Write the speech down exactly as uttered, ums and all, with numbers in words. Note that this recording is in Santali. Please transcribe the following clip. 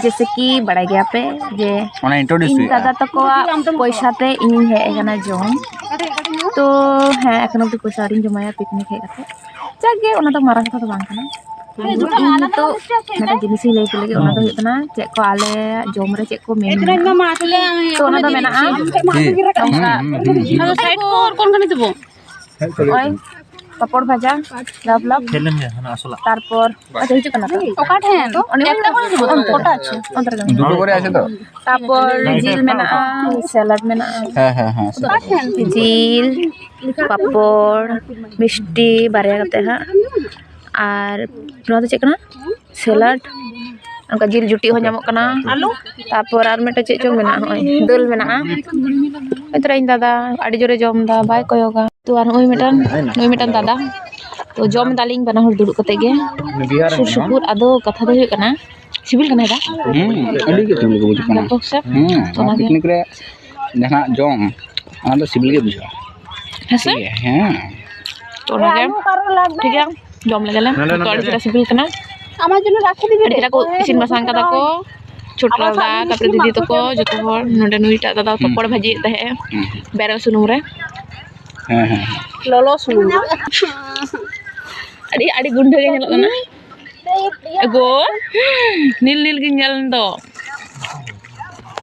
ᱡᱮᱭᱥᱮ ᱠᱤ ᱵᱟᱲᱟᱭ ᱜᱮᱭᱟ ᱯᱮ ᱡᱮ ᱚᱱᱟ introduce ᱤᱧ ᱦᱩᱭᱩᱜᱼᱟ᱾ ᱫᱟᱫᱟ ᱛᱟᱠᱚᱣᱟᱜ ᱯᱚᱭᱥᱟ ᱛᱮ ᱤᱧᱤᱧ ᱦᱮᱡ ᱟᱠᱟᱱᱟ ᱡᱚᱢ᱾ ᱛᱚ ᱦᱮᱸ, ᱮᱠᱷᱚᱱ ᱚᱵᱫᱤ ᱯᱚᱭᱥᱟ ᱟᱹᱣᱨᱤᱧ ᱡᱚᱢᱟᱭᱟ ᱯᱤᱠᱱᱤᱠ ᱦᱮᱡ ᱠᱟᱛᱮ᱾ ᱡᱟᱠ ᱜᱮ, ᱚᱱᱟ ᱫᱚ ᱢᱟᱨᱟᱝ ᱠᱟᱛᱷᱟ ᱫᱚ ᱵᱟᱝ ᱠᱟᱱᱟ᱾ ᱤᱧ ᱱᱤᱛᱚᱜ ᱢᱤᱫᱴᱟᱝ ᱡᱤᱱᱤᱥ ᱤᱧ ᱞᱟᱹᱭ ᱟᱯᱮ ᱞᱟᱹᱜᱤᱫ, ᱚᱱᱟ ᱫᱚ ᱦᱩᱭᱩᱜ ᱠᱟᱱᱟ ᱪᱮᱫ ᱠᱚ ᱟᱞᱮ ᱡᱚᱢ ᱨᱮ ᱪᱮᱫ ᱠᱚ ᱢᱮᱱᱩ ᱢᱮᱱᱟᱜᱼᱟ᱾ ᱛᱚ ᱚᱱᱟ ᱫᱚ ᱢᱮᱱᱟᱜᱼᱟ ᱪᱮᱫ? ᱱᱚᱝᱠᱟ ᱦᱩᱸ, ᱦᱩᱸ, ᱦᱩᱸ, ᱦᱩᱸ᱾ ᱟᱫᱚ side ᱠᱚ ᱚᱨ ᱠᱚᱱ ᱠᱟᱱᱟ ᱛᱚᱵᱚ᱾ ᱱᱚᱜᱼᱚᱭ ᱯᱟᱯᱚᱲ ᱵᱷᱟᱡᱟ, ᱞᱟᱵ ᱞᱟᱵ᱾ ᱠᱷᱮᱞ ᱞᱮᱱ ᱜᱮ ᱦᱟᱱᱟ ᱟᱥᱚᱞᱟᱜ᱾ ᱛᱟᱨᱯᱚᱨ ᱟᱪᱪᱷᱟ, ᱦᱤᱡᱩᱜ ᱠᱟᱱᱟ ᱛᱚ? ᱚᱠᱟ ᱴᱷᱮᱱ? ᱚᱱᱮ ᱮᱠᱴᱟ ᱠᱚᱨᱮ ᱫᱚ ᱵᱟᱹᱱᱩᱜᱼᱟ᱾ ᱠᱚᱴᱟ ᱟᱪᱪᱷᱟ, ᱚᱱᱛᱮ ᱨᱮᱜᱮ ᱢᱮᱱᱟᱜᱼᱟ᱾ ᱫᱩᱴᱳ ᱠᱚᱨᱮ ᱟᱪᱪᱷᱟ ᱛᱚ? ᱛᱟᱨᱯᱚᱨ ᱡᱤᱞ ᱢᱮᱱᱟᱜᱼᱟ, ᱥᱮᱞᱟᱰ ᱢᱮᱱᱟᱜᱼᱟ᱾ ᱦᱮᱸ, ᱦᱮᱸ, ᱦᱮᱸ, ᱥᱮᱞᱟᱰ᱾ ᱡᱤᱞ, ᱯᱟᱯᱚᱲ, ᱢᱤᱥᱴᱤ ᱵᱟᱨᱭᱟ ᱠᱟᱛᱮ ᱦᱟᱸᱜ᱾ ᱟᱨ ᱱᱚᱣᱟ ᱫᱚ ᱪᱮᱫ ᱠᱟᱱᱟ? ᱥᱮᱞᱟᱰ᱾ ᱚᱱᱠᱟ ᱡᱤᱞ ᱡᱩᱴᱤ ᱦᱚᱸ ᱧᱟᱢᱚᱜ ᱠᱟᱱᱟ᱾ ᱟᱹᱞᱩ? ᱛᱟᱨᱯᱚᱨ ᱟᱨ ᱢᱤᱫᱴᱮᱱ ᱪᱮᱫ ᱪᱚᱝ ᱢᱮᱱᱟᱜᱼᱟ, ᱱᱚᱜᱼᱚᱭ ᱫᱟᱹᱞ ᱢᱮᱱᱟᱜᱼᱟ᱾ ᱱᱚᱜᱼᱚᱭ ᱛᱚᱨᱟ ᱤᱧ ᱫᱟᱫᱟ ᱟᱹᱰᱤ ᱡᱳᱨᱮ ᱡᱚᱢ ᱮᱫᱟ, ᱵᱟᱭ ᱠᱚᱭᱚᱜᱟ᱾ ᱛᱚ ᱟᱨ ᱱᱚᱜᱼᱚᱭ ᱢᱤᱫᱴᱟᱝ, ᱱᱩᱭ ᱢᱤᱫᱴᱟᱝ ᱫᱟᱫᱟ᱾ ᱛᱚ ᱡᱚᱢ ᱮᱫᱟᱞᱤᱧ ᱵᱟᱱᱟ ᱦᱚᱲ ᱫᱩᱲᱩᱵ ᱠᱟᱛᱮ ᱜᱮ᱾ ᱵᱤᱦᱟᱨ ᱨᱮᱱ ᱥᱩᱨ ᱥᱩᱯᱩᱨ᱾ ᱟᱫᱚ ᱠᱟᱛᱷᱟ ᱫᱚ ᱦᱩᱭᱩᱜ ᱠᱟᱱᱟ, ᱥᱤᱵᱤᱞ ᱠᱟᱱᱟ ᱫᱟ? ᱦᱩᱸ, ᱟᱹᱰᱤ ᱜᱮ ᱥᱤᱵᱤᱞ ᱜᱮ ᱵᱩᱡᱷᱟᱹᱜ ᱠᱟᱱᱟ᱾ ᱵᱮᱯᱚᱠ ᱥᱮ? ᱦᱩᱸ, ᱛᱚ ᱚᱱᱟ ᱚᱱᱟᱜᱮ᱾ ᱯᱤᱠᱱᱤᱠ ᱨᱮ ᱡᱟᱦᱟᱸ ᱡᱚᱢ, ᱚᱱᱟ ᱫᱚ ᱥᱤᱵᱤᱞ ᱜᱮ ᱵᱩᱡᱷᱟᱹᱜᱼᱟ᱾ ᱦᱮᱸ ᱥᱮ? ᱴᱷᱤᱠ ᱜᱮᱭᱟ, ᱦᱮᱸ᱾ ᱛᱚ ᱚᱱᱟᱜᱮ, ᱴᱷᱤᱠ ᱜᱮᱭᱟ, ᱡᱚᱢ ᱞᱮᱜᱮ ᱞᱮ᱾ ᱱᱚᱰᱮ, ᱛᱚ ᱟᱹᱰᱤ ᱱᱚᱰᱮ᱾ ᱪᱮᱦᱨᱟ ᱥᱤᱵᱤᱞ ᱠᱟᱱᱟ᱾ ᱟᱨ ᱪᱮᱫ ᱞᱮᱠᱟ ᱠᱚ ᱤᱥᱤᱱ ᱵᱟᱥᱟᱝ ᱠᱟᱫᱟ ᱠᱚ, ᱪᱷᱳᱴᱩ ᱫᱟᱫᱟ, ᱛᱟᱨᱯᱚᱨᱮ ᱫᱤᱫᱤ ᱛᱟᱠᱚ, ᱡᱚᱛᱚ ᱦᱚᱲ᱾ ᱱᱚᱰᱮ ᱱᱩᱭᱴᱟᱜ ᱫᱟᱫᱟ ᱦᱩᱸ᱾ ᱯᱟᱯᱚᱲ ᱵᱷᱟᱹᱡᱤᱭᱮᱫ ᱛᱟᱦᱮᱸᱜ ᱦᱩᱸ᱾ ᱵᱮᱨᱮᱞ ᱥᱩᱱᱩᱢ ᱨᱮ᱾ ᱦᱮᱸ, ᱦᱮᱸ, ᱦᱮᱸ᱾ ᱞᱚᱞᱚ ᱥᱩᱱᱩᱢ᱾ ᱟᱹᱰᱤ, ᱟᱹᱰᱤ ᱜᱩᱱᱰᱷᱟᱹ ᱜᱮ ᱧᱮᱞᱚᱜ ᱠᱟᱱᱟ᱾ ᱮᱜᱳ, ᱱᱤᱞ ᱱᱤᱞ ᱜᱤᱧ ᱧᱮᱞ ᱫᱚ᱾